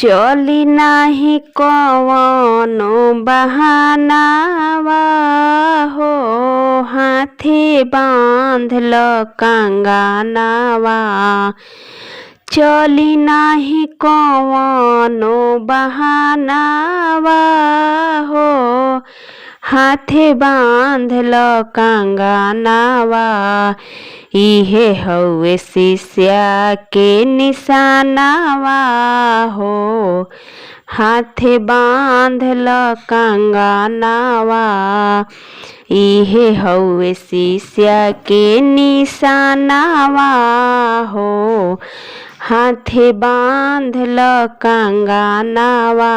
चली नाही कवनो बहानावा हो, हाथे बांधल कंगनावा। चली नाही कवनो बहानावा हो, हाथे बांधल कंगनावा। इहे हउए शिष्या के निशानावा हो, हाथे बांधल कंगनावा। इहे हउए शिष्या के निशानावा हो, हाथे बांधल कंगनावा।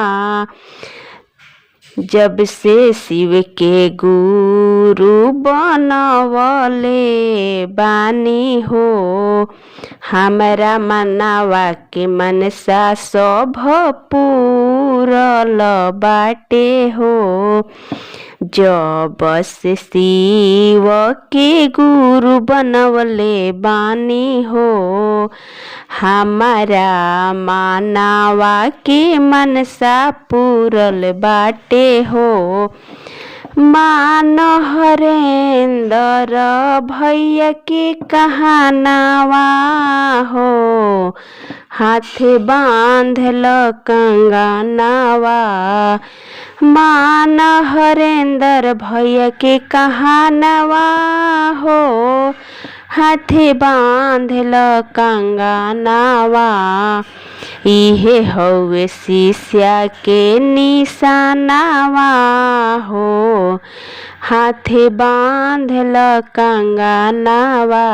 जब से शिव के गुरु बनवले बानी हो, हमरा मनवा के मनसा सभ पूरल बाटे हो। जब से शिव के गुरु बनवले बानी हो, हमारा मानवा के मनसा पूरल बाटे हो। मान हरेंद्र भैया के कहानावा हो, हाथे बांधल कंगनावा। मान हरेंद्र भैया के कहानावा हो, हाथे बांधल कंगनावा। इहे हउए शिष्या के निशानावा हो, हाथे बांधल कंगनावा।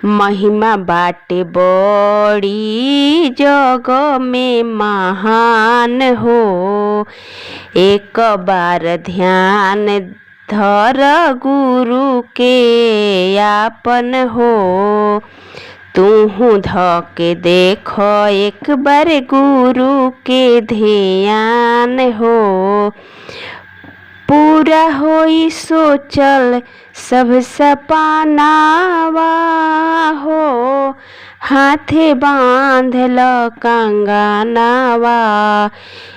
महिमा बाटे बड़ी जग में महान हो, एक बार ध्यान धर गुरु के आपन हो। तुहू धके देख एक बार गुरु के ध्यान हो, पूरा होई सोचल सब सपनावा हो, हाथे बांधल कंगनावा।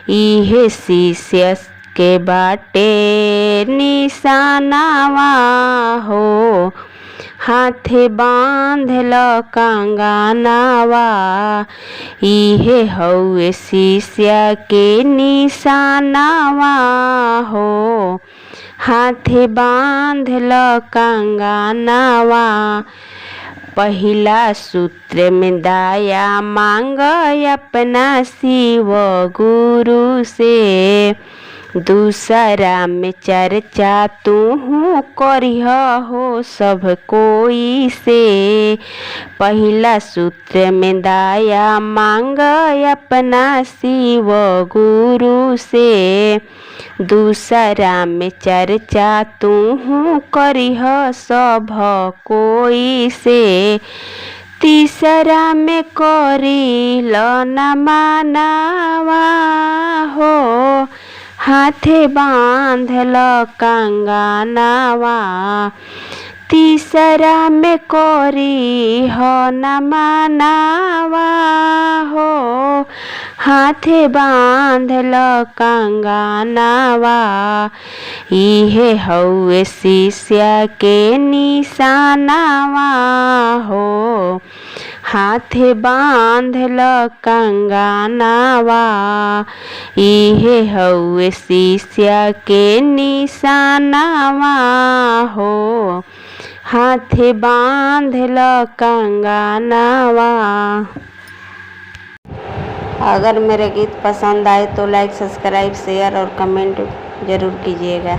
इहे शिष्य के बाटे निशानावा हो, हाथे बांधल कंगनावा। इहे हउए शिष्य के निशानावा हो, हाथे बांधल कंगनावा। पहिला सूत्र में दया मांग अपना शिव गुरु से, दूसरा में चर्चा तूहू करिह हो सब कोई से। पहिला सूत्र में दया मांग अपना शिव गुरु से, दूसरा में चर्चा तूहू करिह सब कोई से। तीसरा में करी न मानावा हो, हाथे बांधल कंगनावा। तीसरा में करी हो न मानावा हो, हाथे बांधल कंगनावा। इहे हउए शिष्य के निशानावा हो, हाथे बांधल कंगनावा। इहे हउए शिष्य के निशानावा हो, हाथे बांधल कंगनावा। अगर मेरे गीत पसंद आए तो लाइक, सब्सक्राइब, शेयर और कमेंट ज़रूर कीजिएगा।